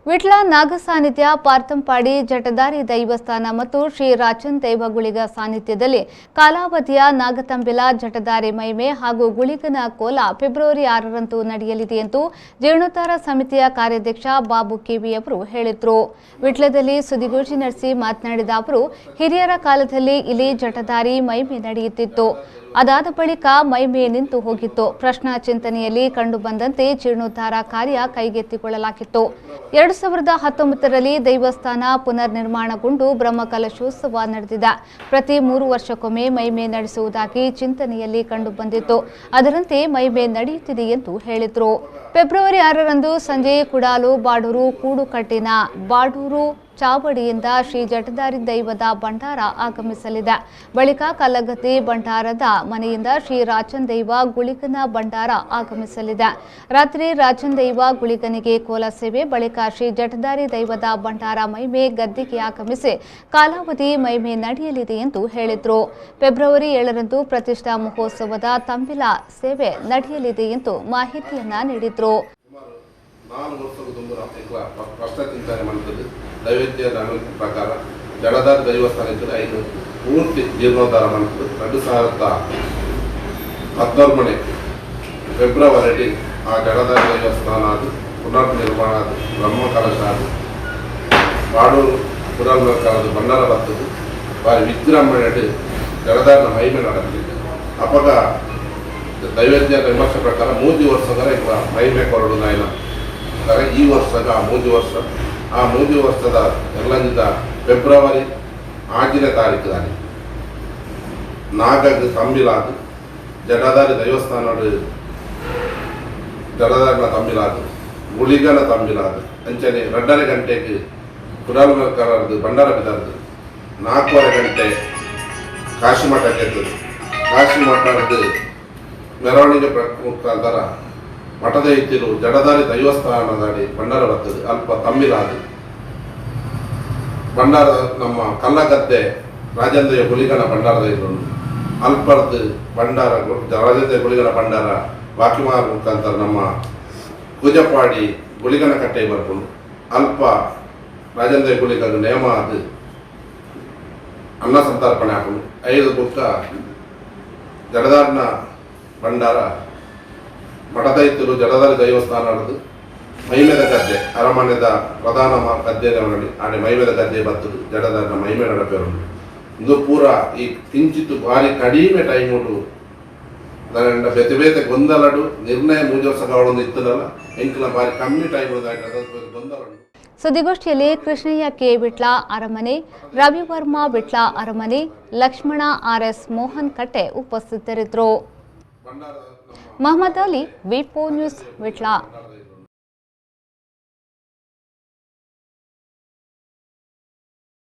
Vitla ನಾಗಸಾನ್ನಿಧ್ಯ ಪಾರ್ತಂಪಾಡಿ ಜಟದಾರಿ ದೈವಸ್ಥಾನ ಮತ್ತು ಶ್ರೀ ರಾಜನ್ ದೈವಗುಳಿಗ ಸಾನ್ನಿಧ್ಯದಲ್ಲಿ ಕಾಲಾವಧಿಯ ನಾಗತಂಬಿಲ ಜಟದಾರಿ ಮಹಿಮೆ ಹಾಗೂ ಗುಳಿಗನ ಕೋಲ ಫೆಬ್ರವರಿ 6ರಂದು ನಡೆಯಲಿದೆ ಎಂದು ಜೀರ್ಣೋದ್ಧಾರ ಸಮಿತಿಯ ಕಾರ್ಯಾಧ್ಯಕ್ಷ ಬಾಬು ಕೆವಿ ಅವರು ಹೇಳಿದರು. ವಿಟ್ಲದಲ್ಲಿ ಸುದ್ದಿಗೋಷ್ಠಿ ನಡೆಸಿ ಮಾತನಾಡಿದ ಅವರು, ಹಿರಿಯರ ಕಾಲದಲ್ಲಿ ಇಲ್ಲಿ ಜಟದಾರಿ ಮಹಿಮೆ ನಡೆಯುತ್ತಿತ್ತು. ಅದಾದ ಬಳಿಕ ಮೈಮೆ ನಿಂತು ಹೋಗಿತ್ತು. ಪ್ರಶ್ನಾ ಚಿಂತನೆಯಲ್ಲಿ ಕಂಡುಬಂದಂತೆ ಜೀರ್ಣೋದ್ಧಾರ ಕಾರ್ಯ ಕೈಗೆತ್ತಿಕೊಳ್ಳಲಾಗಿತ್ತು. 2019ರಲ್ಲಿ ದೇವಸ್ಥಾನ ಪುನರ್ ನಿರ್ಮಾಣಗೊಂಡು ಬ್ರಹ್ಮಕಲಶೋತ್ಸವ ನಡೆದಿದೆ. ಪ್ರತಿ 3 ವರ್ಷಕ್ಕೊಮ್ಮೆ ಮೈಮೆ ನಡೆಸುವುದಾಗಿ ಚಿಂತನೆಯಲ್ಲಿ ಕಂಡುಬಂದಿತ್ತು. ಅದರಂತೆ ಮೈಮೆ ನಡೆಯುತ್ತಿದೆ ಎಂದು ಹೇಳಿದರು. ಫೆಬ್ರವರಿ 6ರಂದು ಸಂಜೆ ಕುಡಾಲು ಬಾಡೂರು ಕೂಡುಕಟ್ಟಿನ ಬಾಡೂರು ಚಾವಡಿಯಿಂದ ಶ್ರೀ ಜಟದಾರಿ ದೈವದ ಭಂಡಾರ ಆಗಮಿಸಲಿದೆ. ಬಳಿಕ ಕಲ್ಲಗದ್ದೆ ಭಂಡಾರದ ಮನೆಯಿಂದ ಶ್ರೀ ರಾಜನ್ ದೈವ ಗುಳಿಗನ ಭಂಡಾರ ಆಗಮಿಸಲಿದೆ. ರಾತ್ರಿ ರಾಜನ್ ದೈವ ಗುಳಿಗನಿಗೆ ಕೋಲ ಸೇವೆ, ಬಳಿಕ ಶ್ರೀ ಜಟದಾರಿ ದೈವದ ಭಂಡಾರ ಮೈಮೆ ಗದ್ದೆಗೆ ಆಗಮಿಸಿ ಕಾಲಾವಧಿ ಮೈಮೆ ನಡೆಯಲಿದೆ ಎಂದು ಹೇಳಿದರು. ಫೆಬ್ರವರಿ 7ರಂದು ಪ್ರತಿಷ್ಠಾ ಮಹೋತ್ಸವದ ತಂಬಿಲ ಸೇವೆ ನಡೆಯಲಿದೆ ಎಂದು ಮಾಹಿತಿಯನ್ನ ನೀಡಿದರು. ನೈವೇದ್ಯ ಪ್ರಕಾರ ಜಡದಾರ ದೇವಸ್ಥಾನ ಇದ್ದರೆ 5 ಪೂರ್ತಿ ಜೀರ್ಣೋದ್ಧಾರ ಮಾಡ್ತದೆ. 2013 ಫೆಬ್ರವರಿ ಆ ಜಡದಾರ ದೇವಸ್ಥಾನ ಅದು ಪುನರ್ ನಿರ್ಮಾಣ ಅದು ಬ್ರಹ್ಮಕಲಶ ಅದು ಬಾಡೂರು ಪುನರ್ಕಾಲದ ಭಂಡಾರ ಬರ್ತದೆ. ಭಾರಿ ವಿಜೃಂಭಣೆ ಜಡದಾರನ ಮಹಿಮೆ ನಡೆದಿದೆ. ಅಪಗ ದೈವಜ್ಞ ವಿಮರ್ಶೆ ಪ್ರಕಾರ 3 ವರ್ಷದ ಮಹಿಮೆ ಕೊರಡು ನಾಯನ ಈ ವರ್ಷದ ಆ 3 ವರ್ಷ ಆ 3 ವರ್ಷದ ಎಲ್ಲಂಜಿದ ಫೆಬ್ರವರಿ 6ನೇ ತಾರೀಕು ದಾನಿ ನಾಗಗ್ ತಂಬಿಲಾದು ಜಡದಾರಿ ದೇವಸ್ಥಾನ ಜಡದಾರಿನ ತಂಬಿಲಾದು ಗುಳಿಗನ ತಂಬಿಲಾದು ಅಂಚನೆ 2.5 ಗಂಟೆಗೆ ಕುಡಾಲಕರದು ಭಂಡಾರ ಬಿದ್ದಾರದು 4.5 ಗಂಟೆ ಕಾಶಿಮಠಕ್ಕೆ ಎತ್ತದು. ಕಾಶಿಮಠದ ಮೆರವಣಿಗೆ ಮುಖಾಂತರ ಮಠದ ಇತ್ತಿರು ಜಡದಾರಿ ದೇವಸ್ಥಾನದಡಿ ಭಂಡಾರ ಬರ್ತದೆ. ಅಲ್ಪ ತಮ್ಮಿಲಾದು ಭಂಡಾರ ನಮ್ಮ ಕಲ್ಲಗದ್ದೆ ರಾಜೇಂದ್ರ ಗುಳಿಗನ ಭಂಡಾರದ ಇರುವುದು. ಅಲ್ಪರ್ದು ಭಂಡಾರ ರಾಜೇಂದ್ರ ಗುಳಿಗನ ಭಂಡಾರ ಬಾಕಿಮಾರ್ ಮುಖಾಂತರ ನಮ್ಮ ಪೂಜಪಾಡಿ ಗುಳಿಗನ ಕಟ್ಟೆ ಬರ್ಕೊಂಡು ಅಲ್ಪ ರಾಜೇಂದ್ರ ಗುಳಿಗನ ನೇಮ ಅದು ಅನ್ನ ಸಂತರ್ಪಣೆ ಹಾಕೊಂಡು 5 ಬುಕ್ಕ ಜಡದಾರನ ಭಂಡಾರ ಮಠದೈತರು ಜಡದಾರಿ ದೇವಸ್ಥಾನದ್ದು ಮೈಮೆದ ಗದ್ದೆ ಅರಮನೆದ ಪ್ರಧಾನ ಗದ್ದೆ ನಡಿ ಆಡೆ ಮೈಮೆದ ಗದ್ದೆ ಬರ್ತದೆ. ಜಡದಾರನ ಮೈಮೆ ನಡಪೇರುಂಡು. ಇದು ಪೂರ ಈ ಕಿಂಚಿತ್ತು ಭಾರಿ ಕಡಿಮೆ ಟೈಮ್ ಉಂಟು. ಬೇತೆ ಬೇತೆ ಗೊಂದಲಡು ನಿರ್ಣಯ 3 ವರ್ಷ ಕಾವಳೊಂದು ಇತ್ತದಲ್ಲ ಎಂಕಲ ಭಾರಿ ಕಮ್ಮಿ ಟೈಮ್ ಗೊಂದಲಡು. ಸುದ್ದಿಗೋಷ್ಠಿಯಲ್ಲಿ ಕೃಷ್ಣಯ್ಯ ಕೆ ವಿಟ್ಲ ಅರಮನೆ, ರವಿವರ್ಮ ವಿಟ್ಲ ಅರಮನೆ, ಲಕ್ಷ್ಮಣ ಆರ್ಎಸ್ ಮೋಹನ್ ಕಟ್ಟೆ ಉಪಸ್ಥಿತರಿದ್ದರು. ಮಹಮ್ಮದ್ ಅಲಿ, ವಿಪೋ ನ್ಯೂಸ್, ವಿಟ್ಲ.